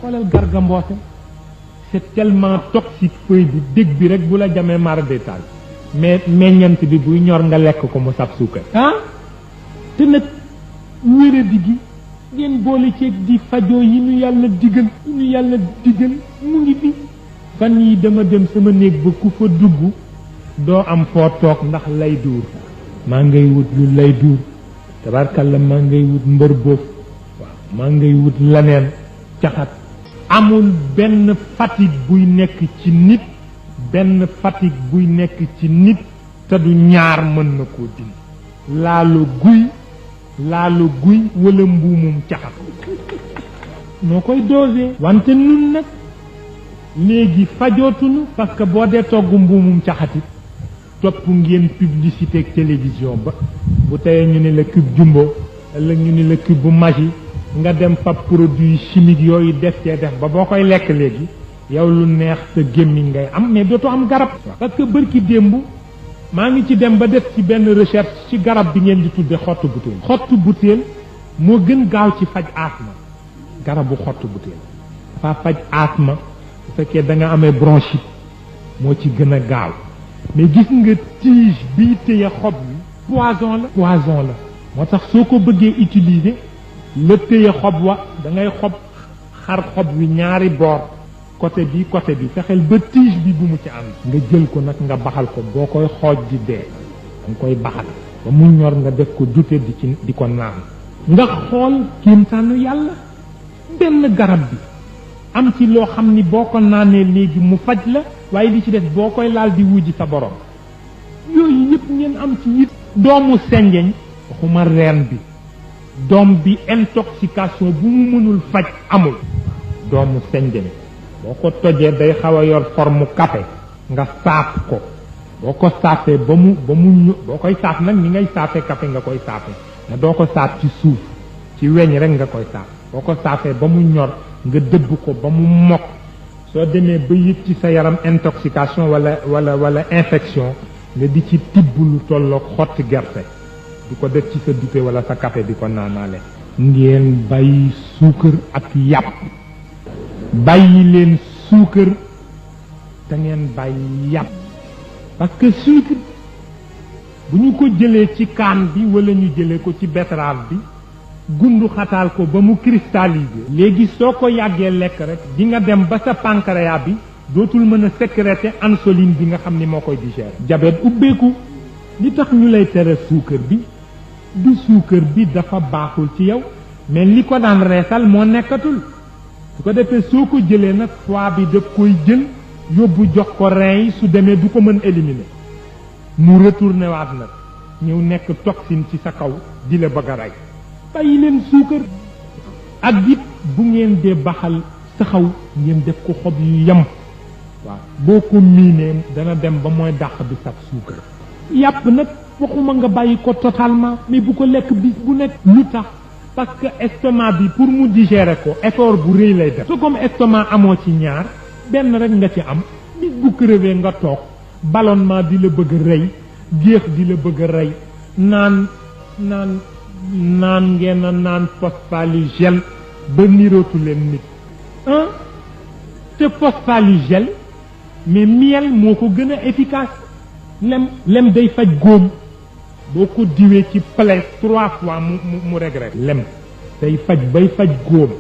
xoolal Garga Mbossé c'est tellement toxique feuille bi dég bi rek bu la jamee mara détail mais meññant bi buy ñor nga lekk ko mu saf suukar te nag wéradi gi ngeen boole ceeg di fajoo yi ñu yàlla digal mu ngi bi fan yi dama dem sama néeg ba ku fa dugg doo am foo toog ndax lay duur maa ngay wut lu lay duur tabarkalla maa ngay wut mbër boof waaw maa ngay wut laneen caxat amul benn fatigue buy nekk ci nit te du ñaar mën na koo dindi laalu guy wala mbuumum caxat noo koy dosé wante nun nag léegi fajootunu parce que boo dee togg mbuumum caxatit topp ngeen publicité ak télévision ba bu teyee ñu ne la cube jumbo ëllëg ñu ne la cube bu Maggi nga dem fab produit chimique yooyu def ba boo koy lekk léegi yow lu neex sa gémmiñ ngay am mais dootoo am garab parce que bërki démb maa ngi ci dem ba def ci benn recherche ci garab bi ngeen di tudde xottu butéel moo gën gaaw ci faj asma garabu xottu butéel dafa faj asma bu fekkee da nga amee bronchite moo ci gën a gaaw mais gis nga tige bii téye xob yi poison la moo tax soo ko bëggee utiliser la téye xob wa da ngay xar xob wi ñaari boor côté bi fexeel ba tige bi bu mu ci ànd nga jël ko nag nga baxal ko boo koy xooj di dee da nga koy baxal ba mu ñor nga def ko dute di ko naan nga xool kéemtaanu yàlla benn garab bi am ci loo xam ni boo ko naanee léegi mu faj la waaye li ci def boo koy laal di wujji sa borom yooyu yëpp ngeen am ci it doomu senjeñ waxuma reen bi doom bi intoxication bu mu mënul faj amul doomu senjeñ boo ko tojee day xaw a yor forme café nga saaf ko boo ko saafee ba mu boo koy saaf nag ni ngay saafee café nga koy saafee nga doo ko saaf ci suuf ci weñ rek nga koy saaf boo ko saafee ba mu ñor nga dëbb ko ba mu mokk soo demee ba yëg ci sa yaram intoxication wala infection nga di ci tibb lu tolloog xotti gerte di ko def ci sa dute wala sa café di ko naanaale ngeen bàyyi suukar ak yàpp bàyyi leen suukar te ngeen bàyyi yàpp parce que suukar bu ñu ko jëlee ci kaan bi wala ñu jëlee ko ci betterave bi gundu xataal ko ba mu cristallisé léegi soo ko yàggee lekk rek di nga dem ba sa pancréas bi dootul mën a sécréter insuline bi nga xam ni moo koy digérer diabète ubbeeku li tax ñu lay tere suukar bi du suukar bi dafa baaxul ci yow mais li ko daan reesal moo nekkatul su ko defee soo ko jëlee nag foie bi daf koy jël yóbbu jox ko rein yi su demee du ko mën éliminer mu retourné waat nag ñëw nekk toxine ci sa kaw di la bëgg a rey bàyyi leen suukar ak it bu ngeen dee baxal saxaw ngeen def ko xob yu yem waaw boo ko miinee dana dem ba mooy dàq bi saf suukar yàpp nag waxuma nga bàyyi ko totalement mais bu ko lekk bis bu nekk lu tax parce que estomac bi pour mu digérer ko effort bu rëy lay def te comme estomac amoo ci ñaar benn rek nga ci am bis bu crevé nga toog ballonnement di la bëgg a rey géex di la bëgg a rey naan ngeen a naan phosphalugel ba nirootu leen nit te phosphalugel mais miel moo ko gën a efficace lem day faj góom boo ko diwee ci plaie 3 fois mu regret lem day faj bay faj góom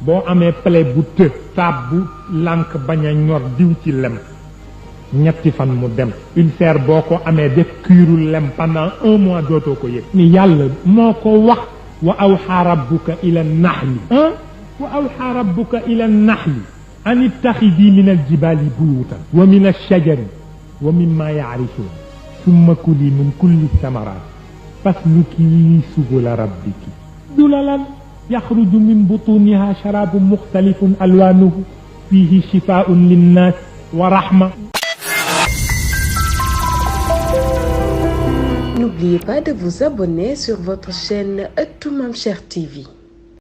boo amee plaie bu të taab bu lànk bañ a ñor diw ci lem ñetti fan mu dem ulcère boo ko amee def kiiru lem pendant 1 mois dootoo ko yëg ni yàlla moo ko wax wa awxaa rabbuka ila naxli wa awxaa rabbuka ila naxli an ittaxidi min aljibaali buyutan wa min alshajari wa mimma yaarifuun summa kuli min kulli samaraat fasluki subula rabbiki dulalan yaxruju min butuniha sharabun muxtalifun alwanuhu fihi shifaun linnas wa rahma. N'oubliez pas de vous abonner sur votre chaîne Ëttu Mame Cheikh TV.